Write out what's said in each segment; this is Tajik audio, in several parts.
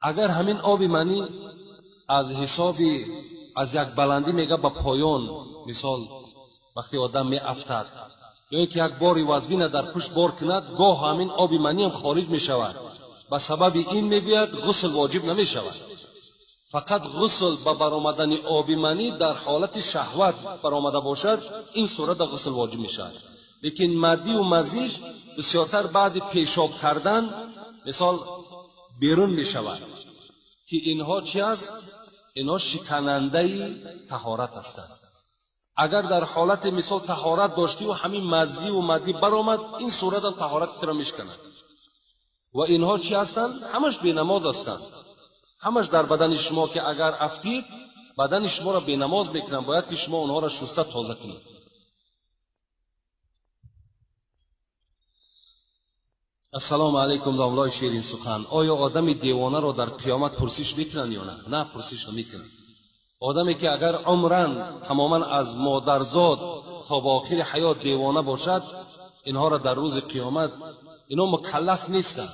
Агар ҳамин оби манӣ аз ҳисоби аз як баландӣ мега ба поён, мисол вақте одам меафтад ё ки як бори вазбина дар пушт бор кунад, гоҳ ҳамин оби манӣ ҳам хориҷ мешавад. Ба сабаби ин мегӯяд ғусл воҷиб намешавад. Фақат ғусл ба баромадани оби манӣ дар ҳолати шаҳват баромада бошад, ин сурата ғусл воҷиб мешавад. Лекин маддиву мазиш бисёртар баъди пешоб кардан мисол берун мешавад, ки инҳо чи аст? Инҳо шиканандаи таҳорат ҳастанд. Агар дар ҳолати мисол таҳорат доштиву ҳамин маззиву маддӣ баромад, ин суратам таҳорати туро мешиканад. Ва инҳо чи ҳастанд? Ҳамаш бенамоз ҳастанд. Ҳамаш дар бадани шумо ки агар афтид, бадани шуморо бенамоз мекунанд. Бояд ки шумо онҳоро шуста тоза кунед. Ассалому алайкум, домлои ширин сухан. Оё одами девонаро дар қиёмат пурсиш мекунанд ё на? На, пурсиш намекунанд. Одаме ки агар умран тамоман аз модарзод то ба охири ҳаёт девона бошад, инҳоро дар рӯзи қиёмат инҳо мукаллаф нестанд.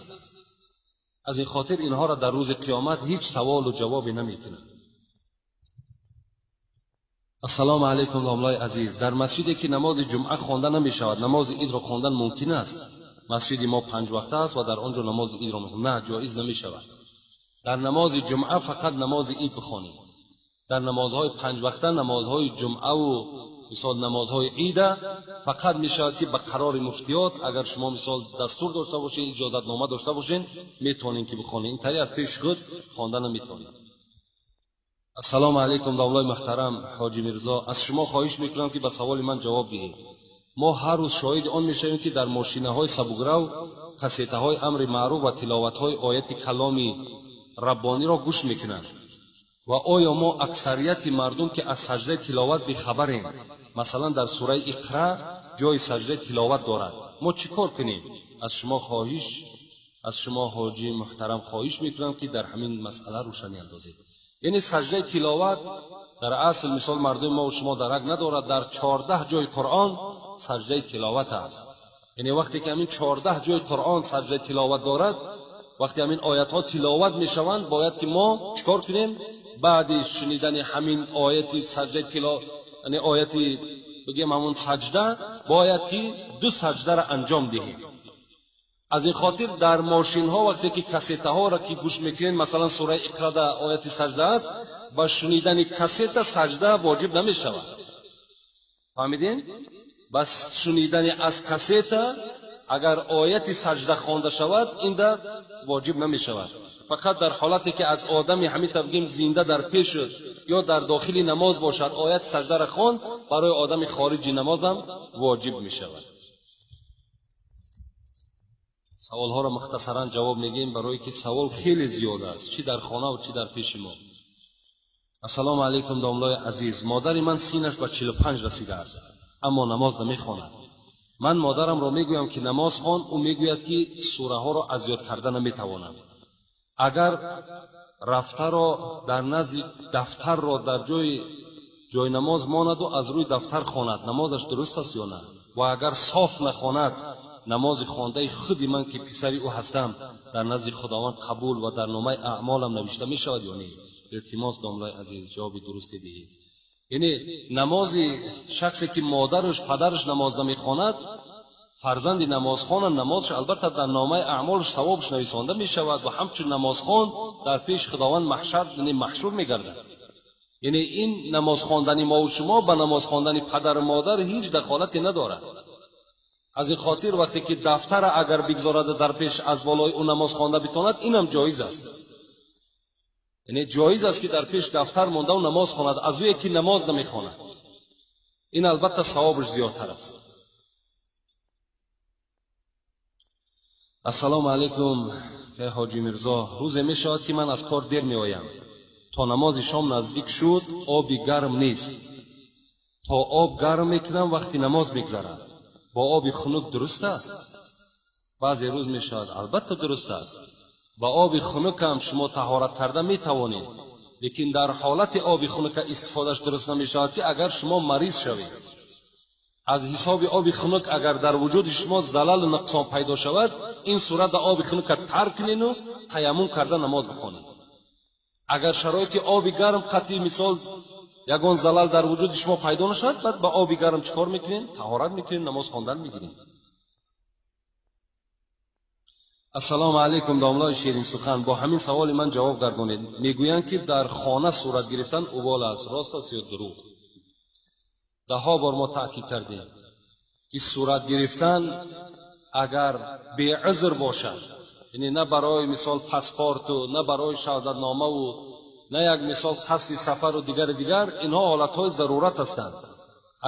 Аз ин хотир инҳоро дар рӯзи қиёмат ҳеҷ саволу ҷавобе намекунанд. Ассалому алайкум, домлои азиз. Дар масҷиде ки намози ҷумъа хонда намешавад, намози идро хондан мумкин аст? Масҷиди мо панҷ вақта аст ва дар он ҷо намози идро мехонем. На, ҷоиз намешавад. Дар намози ҷумъа фақат намози ид бихонем. Дар намозҳои панҷ вақта, намозҳои ҷумъаву мисол намозҳои ида фақат мешавад ки ба қарори муфтиёт, агар шумо мисол дастур дошта бошед, иҷозатнома дошта бошед, метавонед ки бихонед. Ин тари аз пеши худ хонда наметавонед. Ассалому алайкум, домлои муҳтарам ҳоҷи Мирзо. Аз шумо хоҳиш мекунам ки ба саволи ман ҷавоб диҳед. Мо ҳар рӯз шоҳиди он мешавем, ки дар мошинаҳои сабукрав кассетаҳои амри маъруф ва тиловатҳои ояти каломи раббониро гӯш мекунанд. Ва оё мо аксарияти мардум ки аз саҷдаи тиловат бихабарем, масалан дар сураи Иқра ҷои саҷдаи тиловат дорад, мо чӣ кор кунем? Аз шумо хоҳиш, аз шумо ҳоҷи муҳтарам хоҳиш мекунам ки дар ҳамин масъала рӯшанӣ андозед. Яъне саҷдаи тиловат дар асл мисол мардуми мо шумо дарак надорад, дар 14 ҷои Қуръон саҷдаи тиловат аст. Яъне вақте ки ҳамин 14 ҷои Қуръон саҷдаи тиловат дорад, вақте ҳамин оятҳо тиловат мешаванд, бояд ки мо чӣ кор кунем? Баъди шунидани ҳамин ояти саҷдаи тиловат, яъне ояти бигем ҳамон саҷда, бояд ки ду саҷдаро анҷом диҳем. Аз ин хотир дар мошинҳо вақте ки кассетаҳоро ки гӯш мекунед, масалан сураи Иқрада ояти саҷда аст, ба шунидани кассета саҷда воҷиб намешавад. Фаҳмидин? Ба шунидани аз кассета агар ояти саҷда хонда шавад, инда воҷиб намешавад. Фақат дар ҳолате ки аз одами ҳамин тавр бигем зинда дар пеш шуд ё дар дохили намоз бошад, ояти саҷдаро хонд, барои одами хориҷи намозам воҷиб мешавад. Саволҳоро мухтасаран ҷавоб мегӯем, барое ки савол хеле зиёд аст, чӣ дар хона ва чӣ дар пеши мо. Ассалому алайкум, домлои азиз. Модари ман синаш ба 45 расидааст, аммо намоз намехонад. Ман модарамро мегӯям ки намоз хон, ӯ мегӯяд ки сураҳоро аз ёд карда наметавонам. Агар рафтаро дар назди дафтарро дар ҷои намоз монаду аз рӯи дафтар хонад, намозаш дуруст аст ё на? Ва агар соф нахонад, намози хондаи худи ман ки писари ӯ ҳастам дар назди Худованд қабул ва дар номаи аъмолам навишта мешавад ё не? Илтимос, домлои азиз, ҷавоби дурусте диҳед. Яъне намози шахсе ки модараш падараш намоз намехонад, фарзанди намозхона намозаш албатта дар номаи аъмолаш савобаш нависонда мешавад ва ҳамчун намозхон дар пеши Худованд маҳшар, яъне маҳшур мегардад. Яъне ин намоз хондани мо ва шумо ба намоз хондани падару модар ҳеҷ дахолате надорад. Аз ин хотир вақте ки дафтара агар бигзорад дар пеш аз болои ӯ намоз хонда битонад, инам ҷоиз аст. Яъне ҷоиз аст ки дар пеш дафтар монда ӯ намоз хонад, аз ӯе ки намоз намехонад. Ин албатта савобаш зиёдтар аст. Ассалому алайкум, ҳоҷи Мирзо. Рӯзе мешавад ки ман аз кор дер меоям. То намози шом наздик шуд, оби гарм нест. То об гарм мекунам, вақти намоз мегзарад. Бо оби хунук дуруст аст? Баъзе рӯз мешавад, албатта дуруст аст. Ба оби хунук ҳам шумо таҳорат карда метавонед, лекин дар ҳолати оби хунука истифодаш дуруст намешавад ки агар шумо мариз шавед. Аз ҳисоби оби хунук агар дар вуҷуди шумо залалу нуқсон пайдо шавад, ин сурат оби хунука тарк кунену таяммум карда намоз бихонед. Агар шароити оби гарм қатъи мисол ягон залал дар вуҷуди шумо пайдо нашавад, баъд ба оби гарм чӣ кор мекунем? Таҳорат мекунем, намоз хондан мегирем. Ассалому алайкум, домлаи ширин сухан. Бо ҳамин саволи ман ҷавоб гардонед. Мегӯянд, ки дар хона сурат гирифтан убол аст. Рост аст ё дурӯғ? Даҳҳо бор мо таъкид кардем, ки сурат гирифтан агар беузр бошад, яъне на барои мисол паспорту, на барои шаҳодатномаву, на як мисол қасди сафару дигару дигар, инҳо ҳолатҳои зарурат ҳастанд.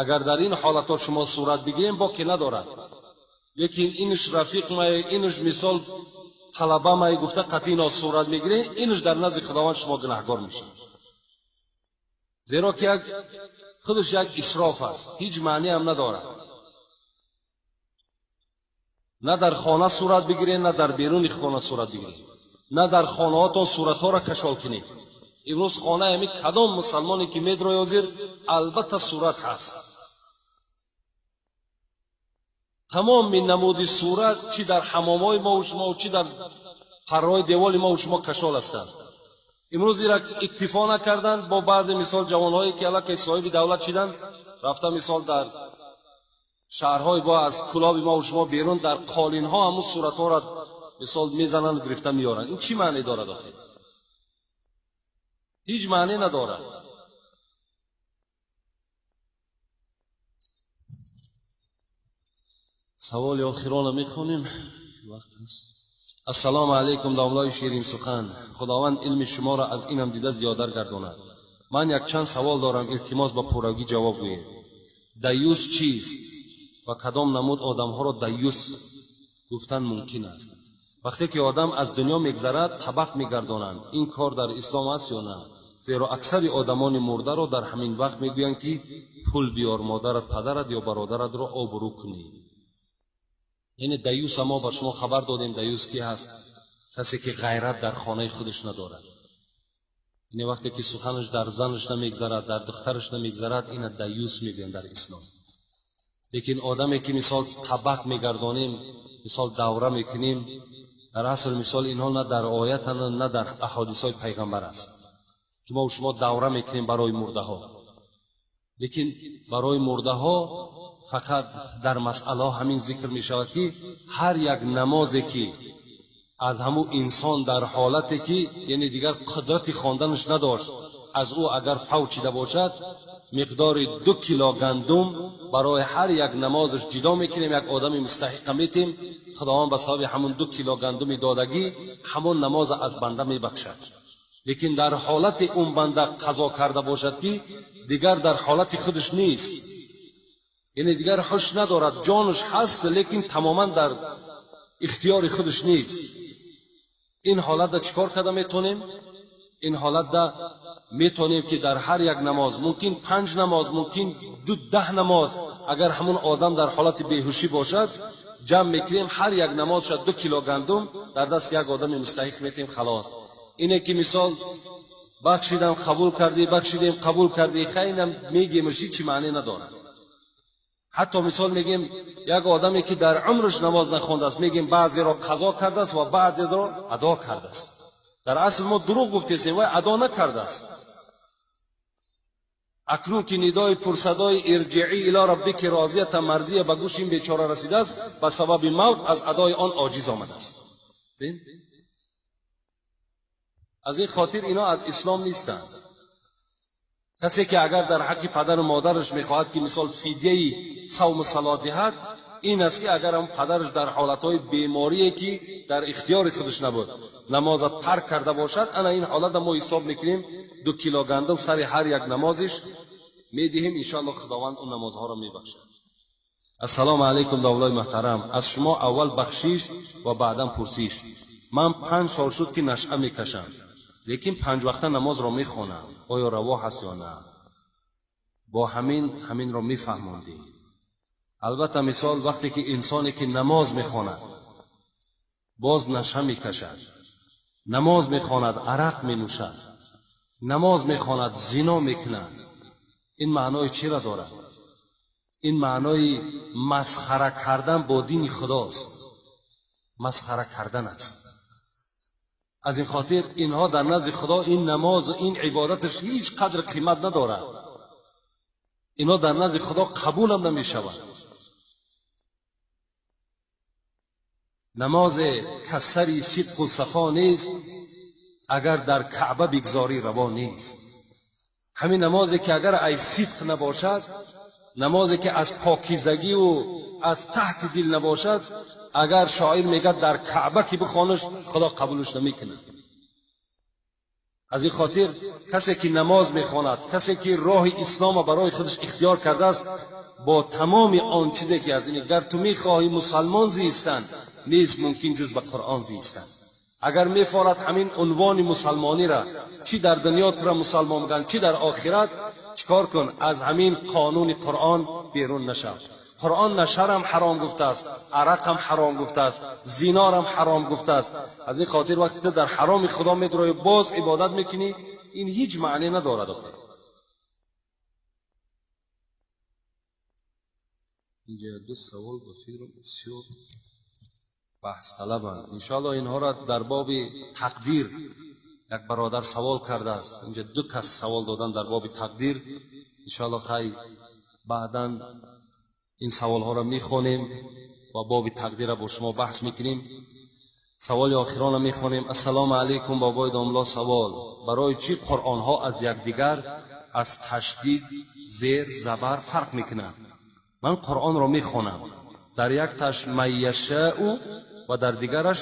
Агар дар ин ҳолатҳо шумо сурат бигирем, боке надорад. Лекин инш рафиқ май, инш мисол талаба май гуфта қатъи ино сурат мегирем, инш дар назди Худованд шумо гунаҳгор мешавед. Зеро ки як худаш як исроф аст, ҳеҷ маъне ҳам надорад. На дар хона сурат бигиред, на дар беруни хона сурат бигиред, на дар хонаҳотон суратҳоро кашол кунед. Имрӯз хонаи ҳамин кадом мусалмоне ки медрои ҳозир, албатта сурат ҳаст. Тамоми намуди сурат чӣ дар ҳамомҳои мову шумо, чӣ дар парраҳои деволи мову шумо кашол ҳастанд. Имрӯз ира иктифо накарданд бо баъзе мисол ҷавонҳое ки аллакай соҳиби давлат шиданд, рафта мисол дар шаҳрҳои бо аз кулоби мову шумо берун дар қолинҳо ҳамун суратҳоро мисол мезананд, гирифта меоранд. Ин чӣ маъне дорад охир? Ҳеҷ маъне надорад. Саволи охиронро мехонем, вақт аст. Ассалому алайкум, домлаи ширин сухан. Худованд илми шуморо аз инам дида зиёдар гардонад. Ман якчанд савол дорам, илтимос ба пуррагӣ ҷавоб гӯед. Даюс чист ва кадом намуд одамҳоро даюс гуфтан мумкин аст? Вақте ки одам аз дунё мегзарад, табақ мегардонанд. Ин кор дар ислом аст ё на? Зеро аксари одамони мурдаро дар ҳамин вақт мегӯянд, ки пул биёр, модарат, падарат ё бародаратро обрӯ кунӣ. Яъне даюса мо ба шумо хабар додем. Даюс ки ҳаст? Касе ки ғайрат дар хонаи худаш надорад. Яъне вақте ки суханаш дар занаш намегзарад, дар духтараш намегзарад, ина даюс мегӯянд дар ислом. Лекин одаме ки мисол табақ мегардонем, мисол давра мекунем, дар асл мисол инҳо на дар оятанд, на дар аҳодисҳои пайғамбар аст, ки мо шумо давра мекунем барои мурдаҳо. Лекин барои мурдаҳо фақат дар масъалаҳо ҳамин зикр мешавад, ки ҳар як намозе ки аз ҳамун инсон дар ҳолате ки яъне дигар қудрати хонданаш надошт, аз ӯ агар фавт шида бошад, миқдори 2 кило гандум барои ҳар як намозаш ҷидо мекунем, як одами мустаҳиқа метем. Худованд ба сабаби ҳамун 2 кило гандуми додагӣ ҳамон намоза аз банда мебахшад. Лекин дар ҳолати он банда қазо карда бошад, ки дигар дар ҳолати худаш нест, яъне дигар ҳуш надорад, ҷонаш ҳаст, лекин тамоман дар ихтиёри худаш нест. Ин ҳолатда чӣ кор карда метавонем? Ин ҳолатда метавонем, ки дар ҳар як намоз, мумкин 5 намоз, мумкин 2-10 намоз, агар ҳамун одам дар ҳолати беҳушӣ бошад, ҷамъ мекунем, ҳар як намоз шад 2 кило гандум дар даст як одами мустаҳиқ метем, халос. Ине ки мисол бахшидам қабул кардӣ, бахшидем қабул кардӣ, хайнам мегемш, ҳеҷ маъне надорад. Ҳатто мисол мегем як одаме ки дар умраш намоз нахондааст, мегем баъзеро қазо кардааст ва баъзеро адо кардааст. Дар асл мо дурӯғ гуфтесем, вай адо накардааст. Акнун ки нидои пурсадои ирҷиӣ ило раббики розията марзия ба гӯши ин бечора расидааст, ба сабаби мавт аз адои он оҷиз омадааст. Аз ин хотир ино аз ислом нестанд. Касе ки агар дар ҳаққи падару модараш мехоҳад, ки мисол фидияи савму салот диҳад, ин аст, ки агар ҳам падараш дар ҳолатҳои беморие ки дар ихтиёри худаш набуд, намоза тарк карда бошад, ана ин ҳолатро мо ҳисоб мекунем, 2 кило гандум сари ҳар як намозиш медиҳем, иншоаллоҳ Худованд он намозҳоро мебахшад. Ассалому алайкум, давлаи муҳтарам. Аз шумо аввал бахшиш ва баъдан пурсиш. Ман 5 сол шуд, ки нашъа мекашам, лекин 5 вақта намозро мехонам. Оё раво ҳаст ё на? Бо ҳаминро мефаҳмондем. Албатта мисол вақте ки инсоне ки намоз мехонад, боз наша мекашад, намоз мехонад, арақ менӯшад, намоз мехонад, зино мекунад, ин маънои чиро дорад? Ин маънои масхара кардан бо дини Худост. Масхара кардан аст. Аз ин хотир инҳо дар назди Худо ин намоз ва ин ибодаташ ҳеҷ қадр қимат надорад. Инҳо дар назди Худо қабул ҳам намешавад. Намоз касри сидқ ва сафо нест, агар дар Каъба бигзорӣ раво нест. Ҳамин намозе ки агар ай сидқ набошад, намозе ки аз покизагӣ ва аз таҳти дил набошад, агар шоир мегӯяд дар Каъба ки бихонаш, Худо қабулаш намекунад. Аз ин хотир касе ки намоз мехонад, касе ки роҳи исломро барои худаш ихтиёр кардааст, бо тамоми он чизе ки аз ин гар ту мехоҳӣ мусалмон зистан, нест мумкин ҷуз ба Қуръон зистан. Агар мефорад ҳамин унвони мусалмониро, чӣ дар дунё туро мусалмон мегӯянд, чӣ дар охират, чикор кун? Аз ҳамин қонуни Қуръон берун нашав. Қуръон нашарам ҳаром гуфтааст, арақам ҳаром гуфтааст, зинорам ҳаром гуфтааст. Аз ин хотир вақте ту дар ҳароми Худо медуроӣ, боз ибодат мекунӣ, ин ҳеҷ маъне надорад. Инҷа ду савол ба фикрам бисёр баҳсталабанд. Иншоаллоҳ инҳоро дар боби тақдир як бародар савол кардааст. Инҷа ду кас савол додан дар боби тақдир. Иншоаллоҳ хай баъдан ин саволҳоро мехонем ва боби тақдирро бо шумо баҳс мекунем. Саволи охиронро мехонем. Ассалому алайкум бобои домло, савол: барои чӣ қуръонҳо аз якдигар аз ташдид, зер, забар фарқ мекунанд? Ман қуръонро мехонам, дар якташ ман яшаъу ва дар дигараш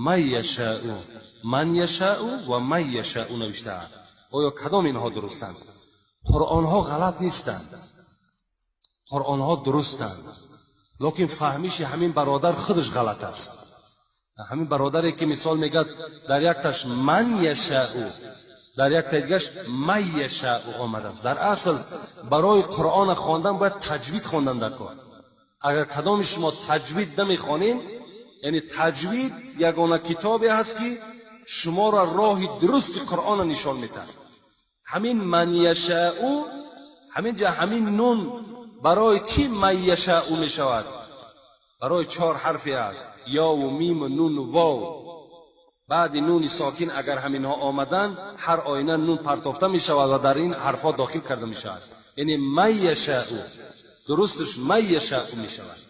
ман яшаъу, ман яшаъу ва ман яшаъу навиштааст. Оё кадом инҳо дурустанд? Қуръонҳо ғалат нестанд, қуръонҳо дурустанд, лекин фаҳмиши ҳамин бародар худаш ғалат аст. Ҳамин бародаре ки мисол мегӯяд дар якташ ман яшаъу, дар якта дигараш ман яшаъу омадааст. Дар асл барои қуръона хондан бояд таҷвид хондан дар кор. Агар кадоми шумо таҷвид намехонед, яъне таҷвид ягона китобе ҳаст ки шуморо роҳи дурусти қуръонро нишон медиҳад. Ҳамин ман яшаъу, ҳамин ҷа ҳамин нун барои чӣ ман яшаъу мешавад? Барои чор ҳарфе аст: ёву миму нуну вов. Баъди нуни сокин агар ҳаминҳо омаданд, ҳар оина нун партофта мешавад ва дар ин ҳарфҳо дохил карда мешавад. Яъне ман яшаъу, дурусташ ман яшаъу мешавад.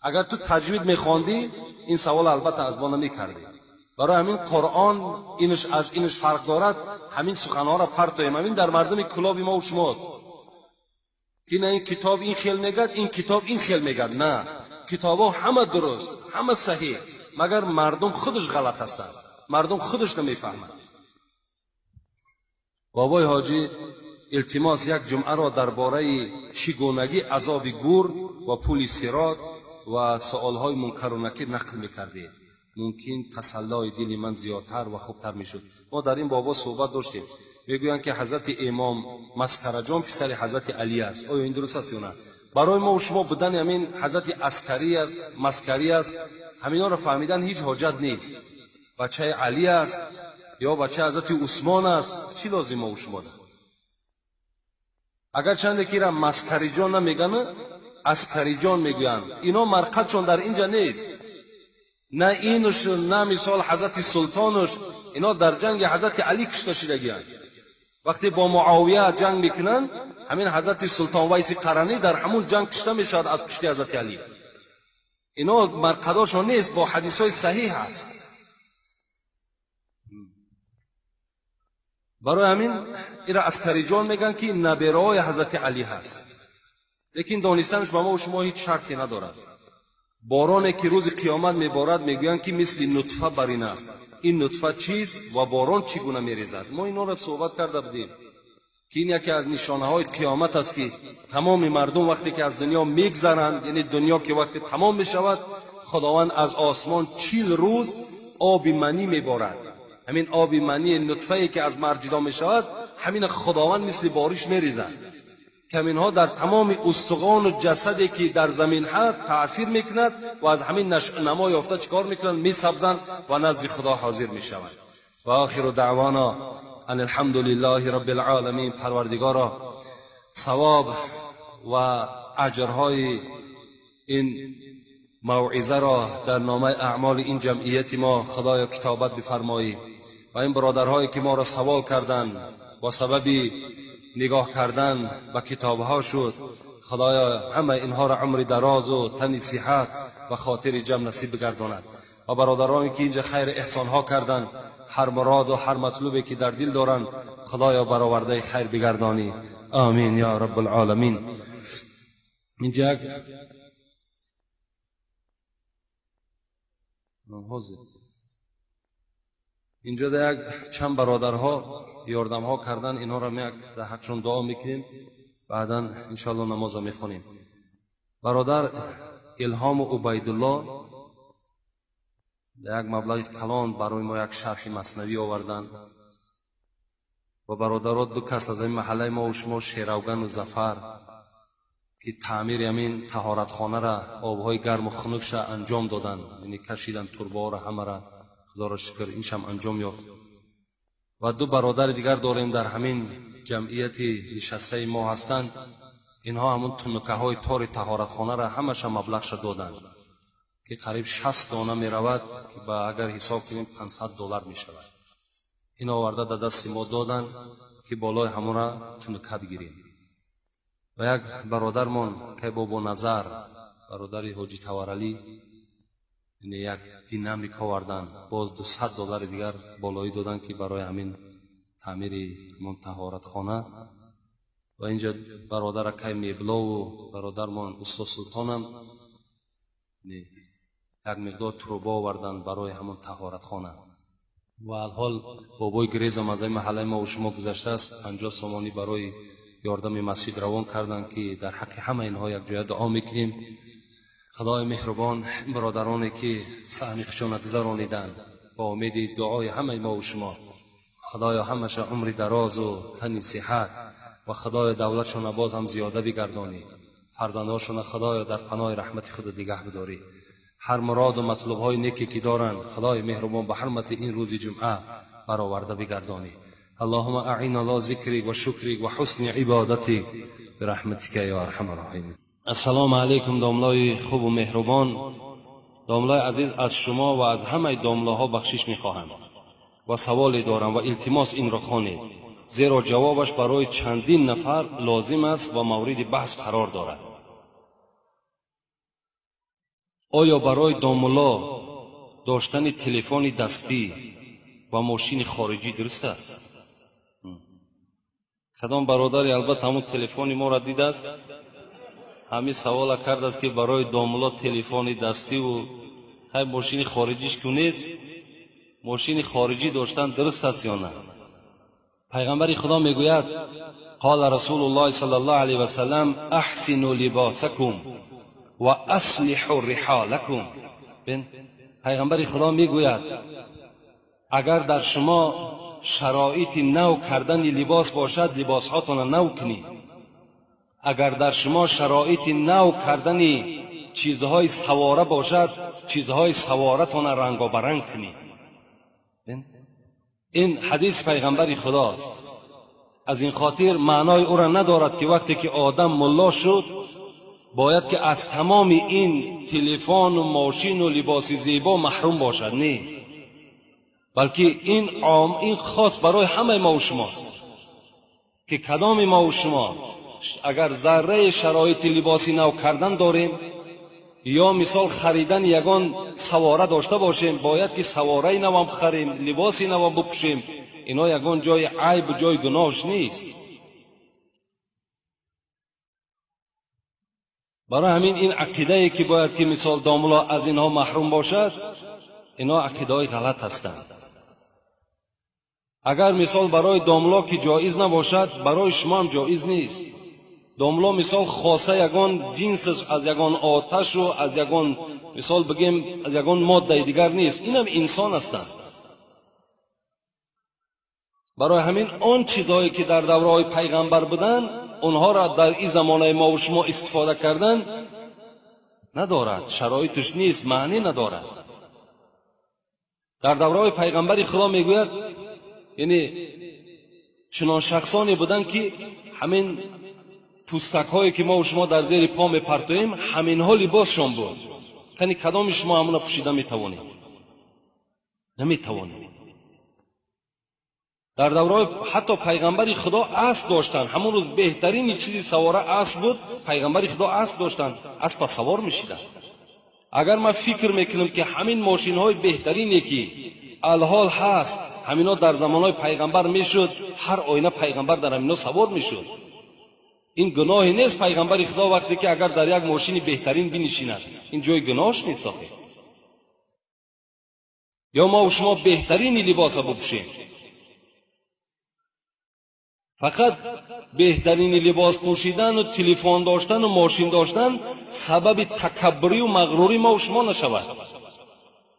Агар ту таҷвид мехондӣ, ин савол албатта аз мо намекардӣ. Барои ҳамин қуръон инаш аз инаш фарқ дорад. Ҳамин суханҳоро партоем. Ҳамин дар мардуми кулоби мо шумост ки на ин китоб ин хел мегӯяд, ин китоб ин хел мегӯяд. На, китобҳо ҳама дуруст, ҳама саҳеҳ, магар мардум худаш ғалат ҳастанд, мардум худаш намефаҳмад. Бобои ҳоҷӣ, илтимос як ҷумъаро дар бораи чӣ гунагӣ азоби гур ва пули сирот ва суолҳои мункару накир нақл мекардед. Мумкин тасаллои дили ман зиёдтар ва хубтар мешуд. Мо дар ин бобо суҳбат доштем. Мегӯянд ки ҳазрати имом Маскараҷон писари ҳазрати Алӣ аст. Оё ин дуруст аст ё на? Барои мо шумо будани ҳамин ҳазрати аскарӣ аст, маскарӣ аст, ҳаминҳоро фаҳмидан ҳеҷ ҳоҷат нест. Бачаи Алӣ аст ё бачаи ҳазрати Усмон аст, чӣ лозим мо шумо? Агарчанде ки ира маскариҷон намегӯянд, аскариҷон мегӯянд. Ино марқадшон дар инҷа нест. На инуш, на мисол ҳазрати султонуш, ино дар ҷанги ҳазрати Алӣ кушта шудагианд. Вақте бо Муовия ҷанг мекунанд, ҳамин ҳазрати султон Вайси Қаранӣ дар ҳамун ҷанг кушта мешавад аз пушти ҳазрати Алӣ. Ино марқадошон нест, бо ҳадисҳои саҳиҳ аст. Барои ҳамин ира аскариҷон мегӯянд ки набераҳои ҳазрати Алӣ ҳаст. Лекин донистанаш ба мо шумо ҳеҷ шарте надорад. Бороне ки рӯзи қиёмат меборад, мегӯянд ки мисли нутфа бар ин аст. Ин нутфа чист ва борон чӣ гуна мерезад? Мо инҳоро суҳбат карда будем ки ин яке аз нишонаҳои қиёмат аст ки тамоми мардум вақте ки аз дунё мегзаранд, яъне дунё ки вақте тамом мешавад, Худованд аз осмон 40 рӯз оби манӣ меборад. Ҳамин оби манӣ нутфае ки аз мард ҷудо мешавад, ҳамин Худованд мисли бориш мерезад. Каминҳо дар тамоми устухону ҷасаде ки дар замин ҳаст таъсир мекунад ва аз ҳамин намо ёфта чикор мекунанд? Месабзанд ва назди Худо ҳозир мешаванд. Ва охиру даъвона ан алҳамдулиллаҳи раббил оламин. Парвардигоро, савоб ва аҷрҳои ин موعظه را در نامه اعمال این جمعیت ما خدایا کتابت بفرمایی. و این برادرهایی که ما را سوال کردند با سبب نگاه کردن به کتابها شد، خدایا همه اینها را عمر دراز و تن صحت و خاطر جمع نصیب بگرداند. و برادرانی که اینجا خیر احسانها کردند، هر مراد و هر مطلوبی که در دل دارند خدایا برآورده خیر بگردانی. آمین یا رب العالمین. اینجا اینجا یک چند برادرها یاردمها کردن، اینها را یک در حقشون دعا میکنیم، بعدا انشالله نماز میخوانیم. برادر الهام و عبیدالله یک مبلغ کلان برای ما یک شرح مثنوی آوردن و برادرها دو کس از این محله ما و شما، شیروگن و ظفر، که تعمیر همین طهارتخانه را آبهای گرم و خنکش انجام دادن، یعنی کشیدن تربه را همه را، خدا را شکر این شم انجام یافت. و دو برادر دیگر داریم در همین جمعیت نشسته ما هستند، اینها همون تنکه های تار طهارتخانه را همش مبلغش دادن که قریب 60 دانه می رود که با اگر حساب کنیم $500 می شود. این آورده در دست ما دادن که بالای همون را تنکه بگیریم. و یک برادرمان که بابا نظر، برادر حاجی تورعلی، یعنی یک دینامیک آوردن، باز $200 دیگر بالایی دادن که برای همین تعمیر همون طهارتخانه. و اینجا برادر که میبلا و برادرمان استاد سلطانم یک مقدار تروبا آوردن برای همون طهارتخانه. و الحال بابای گریزم از این محله ما و شما گذشته است، 50 سامانی برای یاردم مسجد روان کردن که در حق همه اینها یک جای دعا میکنیم. خدای مهربان برادرانی که سهم خشونت گذرانیدند با امید دعای همه ما و شما، خدایا همشه عمر دراز و تن صحت و خدای دولتشون باز هم زیاده بگردانی، فرزندهاشون خدایا در پناه رحمت خود نگه بداری. هر مراد و مطلب های نیکی که دارند خدای مهربان به حرمت این روز جمعه برآورده بگردانی. اللهم اعنا على ذکرک و شکرک و حسن عبادتک برحمتک یا ارحم الراحمین. السلام علیکم داملای خوب و مهربان. داملای عزیز، از شما و از همه داملاها بخشش میخواهم و سوالی دارم و التماس این را خوانید، زیرا جوابش برای چندین نفر لازم است و مورد بحث قرار دارد. آیا برای داملا داشتن تلفن دستی و ماشین خارجی درست است؟ کدام برادری البته همون تلفن ما را دیده است، همین سوال کرد است که برای داملا تلفن دستی و های ماشین خارجیش که نیست، ماشین خارجی داشتن درست است یا نه؟ پیغمبر خدا میگوید قال رسول الله صلی الله علیه و سلم احسنوا لباسکم و اصلحوا رحالکم. پیغمبر خدا میگوید اگر در شما شرایط نو کردن لباس باشد لباس هاتون نو کنید. اگر در شما شرایط نو کردن چیزهای سواره باشد چیزهای سوارتون رنگ و برنگ کنید. این حدیث پیغمبر خداست. از این خاطر معنای او را ندارد که وقتی که آدم ملا شد باید که از تمام این تلفن و ماشین و لباس زیبا محروم باشد. نه، بلکه این عام، این خاص برای همه ما و شماست که کدام ما و شما اگر ذره شرایط لباسی نو کردن داریم یا مثال خریدن یگان سواره داشته باشیم، باید که سواره نو هم خریم، لباسی نو هم بپوشیم. اینا یگان جای عیب و جای گناهش نیست. برای همین این عقیده که باید که مثال داملا از اینها محروم باشد، اینا عقیده های غلط هستند. اگر مثال برای داملا که جایز نباشد، برای شما هم جایز نیست. داملا مثال خاصه یگان جنس از یگان آتش و از یگان مثال بگیم از یگان ماده دیگر نیست، اینم انسان هستند. برای همین آن چیزهایی که در دوره‌های پیغمبر بودن اونها را در این زمانه ما و شما استفاده کردن ندارد، شرایطش نیست، معنی ندارد. در دوره‌های پیغمبر خدا میگوید یعنی چنان شخصانی بودن که همین پوستک هایی که ما و شما در زیر پا میپرتویم همینها لباسشان بود. Кани кадоми шумо ҳамуна пӯшида метавонед? Наметавонед. Дар давраи ҳатто пайғамбари Худо асп доштанд. Ҳамон рӯз беҳтарини чизи савора асп буд. Пайғамбари Худо асп доштанд, аспа савор мешиданд. Агар ман фикр мекунам ки ҳамин мошинҳои беҳтарине ки алҳол ҳаст, ҳамино дар замонҳои пайғамбар мешуд, ҳар оина пайғамбар дар ҳамино савор мешуд. Ин гуноҳе нест. Пайғамбари Худо вақте ки агар дар як мошини беҳтарин бинишинад, ин ҷои гуноҳш нест охир. Ё мо шумо беҳтарини либоса бипӯшем. Фақат беҳтарини либос пӯшидану телефон доштану мошин доштан сабаби такаббурию мағрурӣ мо шумо нашавад.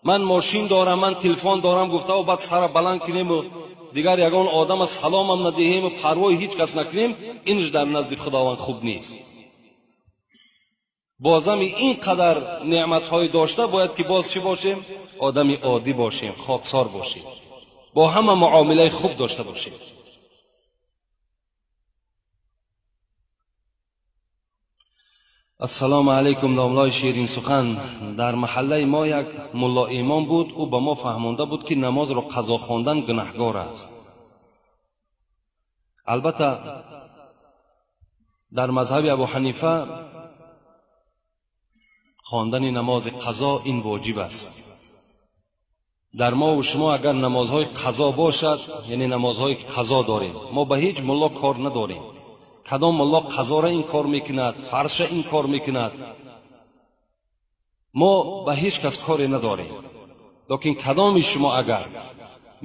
Ман мошин дорам, ман телефон дорам гуфтаву баъд сара баланд кунему дигар ягон одама саломам надиҳему парвои ҳеҷ кас накунем, инш дар назди Худованд хуб нест. Бозами ин қадар неъматҳои дошта бояд ки боз чӣ бошем? Одами оддӣ бошем, хоксор бошем, бо ҳама муомилаи хуб дошта бошем. Ассалому алайкум, домлои ширин сухан. Дар маҳаллаи мо як мулло имом буд. Ӯ ба мо фаҳмонда буд ки намозро қазо хондан гунаҳгор аст. Албатта дар мазҳаби Абу Ҳанифа хондани намози қазо ин воҷиб аст. Дар мо ва шумо агар намозҳои қазо бошад, яъне намозҳои қазо дорем, мо ба ҳеҷ мулло кор надорем. Кадом мулло қазора ин кор мекунад, фарша ин кор мекунад, мо ба ҳеҷ кас коре надорем. Лекин кадоми шумо агар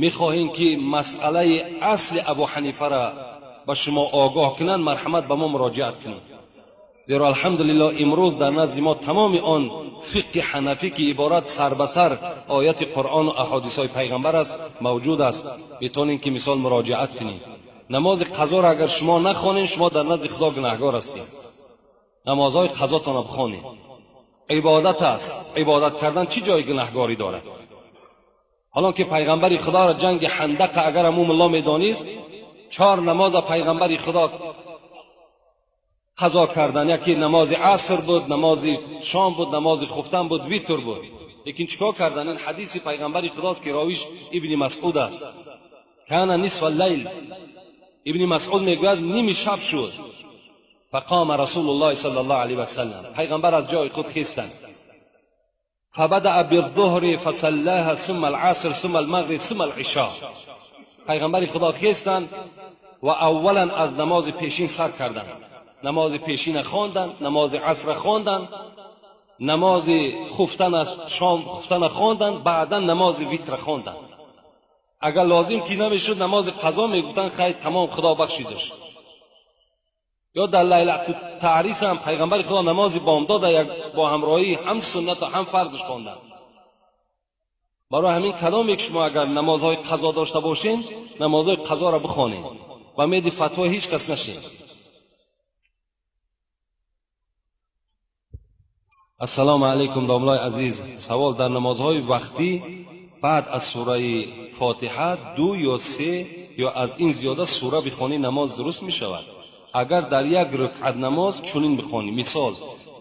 мехоҳем ки масъалаи асли Абу Ҳанифара ба шумо огоҳ кунанд, марҳамат ба мо муроҷиат кунед. Зеро алҳамдулиллоҳ имрӯз дар назди мо тамоми он фиқҳи ҳанафӣ ки иборат сар ба сар ояти Қуръону аҳодисҳои пайғамбар аст мавҷуд аст. Метавонем ки мисол муроҷиат кунем. Намози қазоро агар шумо нахонед, шумо дар назди Худо гунаҳгор ҳастед. Намозҳои қазотонро бихонед. Ибодат аст. Ибодат кардан чӣ ҷои гунаҳгорӣ дорад? Ҳолон ки пайғамбари Худоро ҷанги Ҳандақа агар ҳамун мулло медонист, 4 намоза пайғамбари Худо қазо кардан. Яке намози аср буд, намози шом буд, намози хуфтан буд, витр буд. Лекин чӣ кор кардан? Ин ҳадиси пайғамбари Худост ки ровиш Ибни Масъуд аст. Кана нисфа лайл. Ибни Масъуд мегӯяд ними шаб шуд. Фақома Расулуллоҳи саллаллоҳу алайҳи васаллам. Пайғамбар аз ҷои худ хестанд. Фабадаъа биддуҳри фасаллаҳа сумма алъаср сумма алмағриб сумма алъишо. Пайғамбари Худо хестанд ва аввалан аз намози пешин сар карданд. Намози пешина хонданд, намози асра хонданд, намози хуфтана, шом хуфтана хонданд, баъдан намози витра хонданд. Агар лозим ки намешуд намози қазо мегуфтанд, хайр тамом, Худо бахшидаш. Ё дар лайлату таърис ҳам пайғамбари Худо намози бомдода як бо ҳамроҳӣ ҳам суннату ҳам фарзш хонданд. Барои ҳамин кадоме ки шумо агар намозҳои қазо дошта бошед, намозҳои қазоро бихонед ва меди фатвои ҳеҷ кас нашед. Ассалому алайкум, домлои азиз. Савол: дар намозҳои вақтӣ баъд аз сураи Фотиҳа 2 ё 3 ё аз ин зиёда сура бихонӣ намоз дуруст мешавад? Агар дар як рукъат намоз чунин бихонӣ, мисол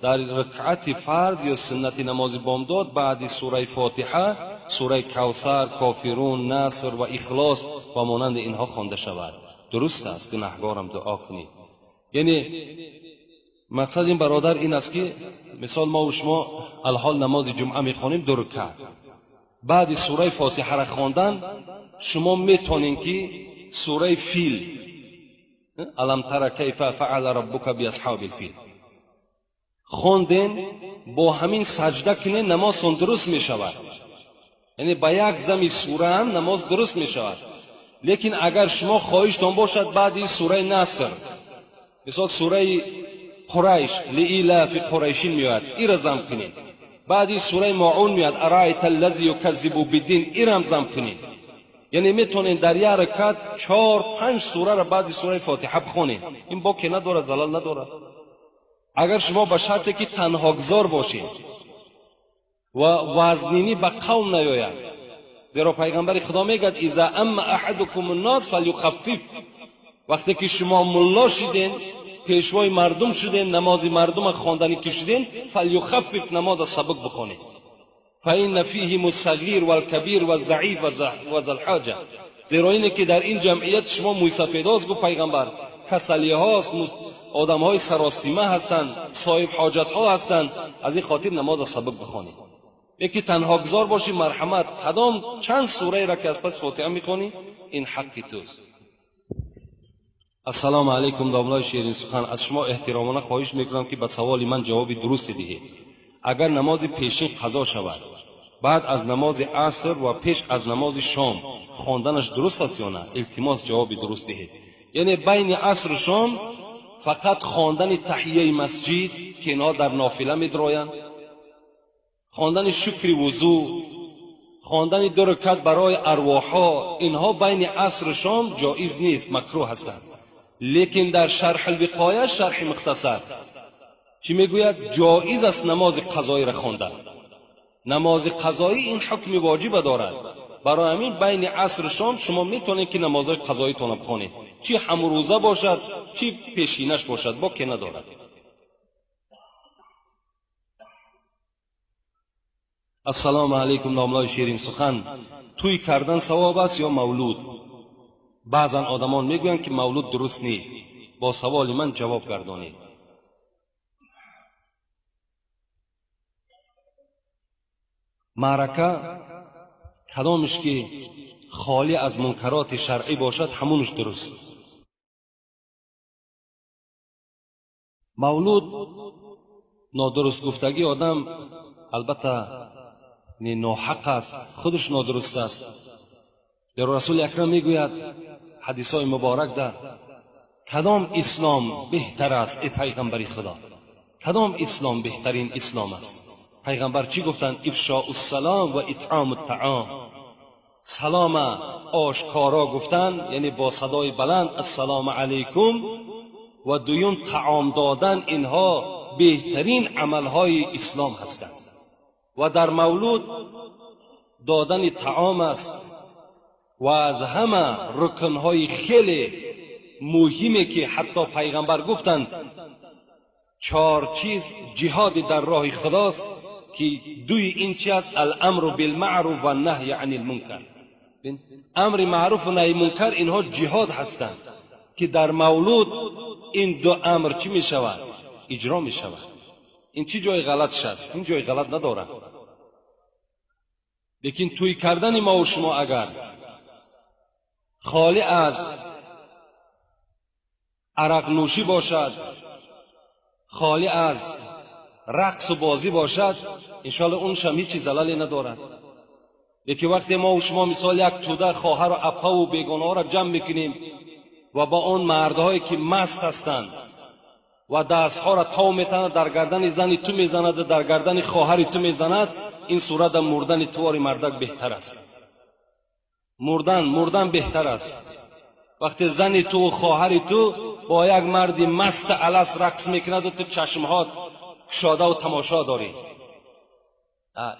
дар рукъати фарз ё суннати намози бомдод баъди сураи Фотиҳа сураи Кавсар, Кофирун, Наср ва Ихлос ва монанди инҳо хонда шавад, дуруст аст? Гунаҳгорам, дуо кунед. Яъне мақсад ин бародар ин аст ки мисол мо ва шумо алҳол намози ҷумъа мехонем 2 рукъат. Баъди сураи Фотиҳаро хондан шумо метавонед ки сураи Фил, алам тара кайфа фаъала раббука биасҳабил фил хонден, бо ҳамин саҷда кунед, намозтон дуруст мешавад. Яъне ба як зами сура ҳам намоз дуруст мешавад. Лекин агар шумо хоҳиштон бошад баъди сураи Наср, мисол сураи Қурайш, лиилафи Қурайшин меояд, ира зам кунед. Баъди сураи Моун меояд, араайта аллази юказзибу биддин, ирам зам кунед. Яъне метавонед дар як ракат 4-5 сураро баъди сураи Фотиҳа бихонед. Ин боке надорад, залал надорад. Агар шумо ба шарте ки танҳогузор бошед ва вазнинӣ ба қавм наёяд, зеро пайғамбари Худо мегӯяд иза амма аҳадукум ннос фалюхаффиф. Вақте ки шумо мулло шиден, Пешвои мардум шуден, намози мардума хондани ки шуден, فلیخفف, намоза сабук бихонед. فإن فيهم الصغير والكبير والضعيف وذا الحاجة. Зеро ине ки дар ин ҷамъият шумо мӯйсафедост, гуфт пайғамбар, касалиҳост, одамҳои саростима ҳастанд, соҳиб ҳоҷатҳо ҳастанд. Аз ин хотир намоза сабук бихонед. Яки танҳогузор бошӣ, марҳамат, кадом чанд сураеро ки аз пас Фотиҳа мехонӣ, ин ҳаққи туст. Ассалому алайкум, домлои ширинсухан. Аз шумо эҳтиромона хоҳиш мекунам, ки ба саволи ман ҷавоби дурусте диҳед. Агар намози пешин қазо шавад, баъд аз намози аср ва пеш аз намози шом хонданаш дуруст аст ё на? Илтимос, ҷавоби дуруст диҳед. Яъне байни асру шом фақат хондани таҳияи масҷид, ки инҳо дар нофила медроянд, хондани шукри вузӯ, хондани ду ракат барои арвоҳҳо, инҳо байни асру шом ҷоиз нест, макрӯҳ ҳастанд. Лекин дар Шарҳулвиқоя, шарҳи мухтасар чӣ мегӯяд? Ҷоиз аст намози қазоиро хондан. Намози қазоӣ ин ҳукми воҷиба дорад. Барои ҳамин байни асру шом шумо метавонед, ки намозҳои қазоитонро бихонед, чӣ ҳамрӯза бошад, чӣ пешинаш бошад, боке надорад. Ассалому алайкум, домлои ширинсухан. Тӯй кардан савоб аст ё мавлуд? Баъзан одамон мегӯянд, ки мавлуд дуруст нест. Бо саволи ман ҷавоб гардонед. Маърака кадомиш ки холӣ аз мункароти шаръӣ бошад, ҳамунаш дуруст. Мавлуд нодуруст гуфтагӣ одам албатта ноҳақ аст, худаш нодуруст аст. Зеро Расули Акрам мегӯяд ҳадисҳои муборак дар: кадом ислом беҳтар аст, эй пайғамбари Худо, кадом ислом беҳтарин ислом аст? Пайғамбар чӣ гуфтанд? إفشاء السلام وإطعام الطعام. Салома ошкоро гуфтан, яъне бо садои баланд ассалому алайкум, ва дуюм таом додан, инҳо беҳтарин амалҳои ислом ҳастанд. Ва дар мавлуд додани таом аст ва аз ҳама рукнҳои хеле муҳиме, ки ҳатто пайғамбар гуфтанд, чор чиз ҷиҳоди дар роҳи худост, ки дуи ин чи аст? الأمر بالمعروف والنهي عن المنكر. Амри маъруфу наҳи мункар, инҳо ҷиҳод ҳастанд, ки дар мавлуд ин ду амр чӣ мешавад? Иҷро мешавад. Ин чӣ ҷои ғалатш аст? Ин ҷои ғалат надорад. Лекин тӯй кардани мову шумо агар холӣ аз арақнӯшӣ бошад, холӣ аз рақсу бозӣ бошад, иншоалло уншам ҳеҷ чиз залале надорад. Лекин вақте мо шумо мисол як тӯда хоҳару апаву бегонаҳоро ҷамъ мекунем ва ба он мардҳое ки маст ҳастанд ва дастҳоро тов метанад, дар гардани зани ту мезанад, дар гардани хоҳари ту мезанад, ин сурата мурдани тувори мардак беҳтар аст. Мурдан беҳтар аст. Вақте зани ту хоҳари ту бо як марди маст алас рақс мекунаду ту чашмҳо кушодаву тамошо дорӣ,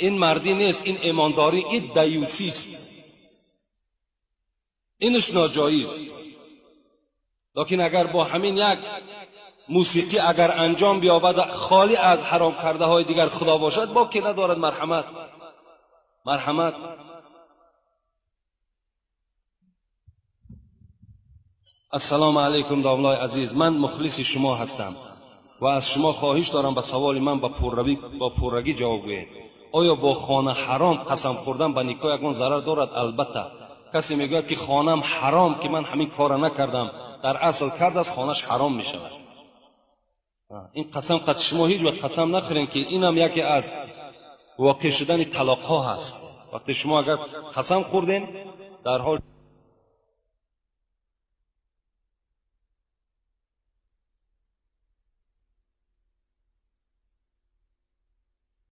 ин мардӣ нест, ин имондорӣ, ин даюсист, инаш ноҷоиз. Лекин агар бо ҳамин як мусиқӣ агар анҷом биёбад, холӣ аз ҳаром кардаҳои дигар Худо бошад, боке надорад. Марҳамат, марҳамат. Ассалому алайкум, домлои азиз. Ман мухлиси шумо ҳастам ва аз шумо хоҳиш дорам, ба саволи ман бо пуррагӣ ҷавоб гӯед. Оё бо хона ҳаром қасам хӯрдан ба никоҳ ягон зарар дорад? Албатта, касе мегӯяд, ки хонам ҳаром, ки ман ҳамин корро накардам, дар асл кардааст, хонаш ҳаром мешавад. Ин қасам қад шумо ҳеҷ вақт қасам нахӯрем, ки инам яке аз воқеъ шудани талоқҳо ҳаст. Вақте шумо агар қасам хӯрдем, дар ҳол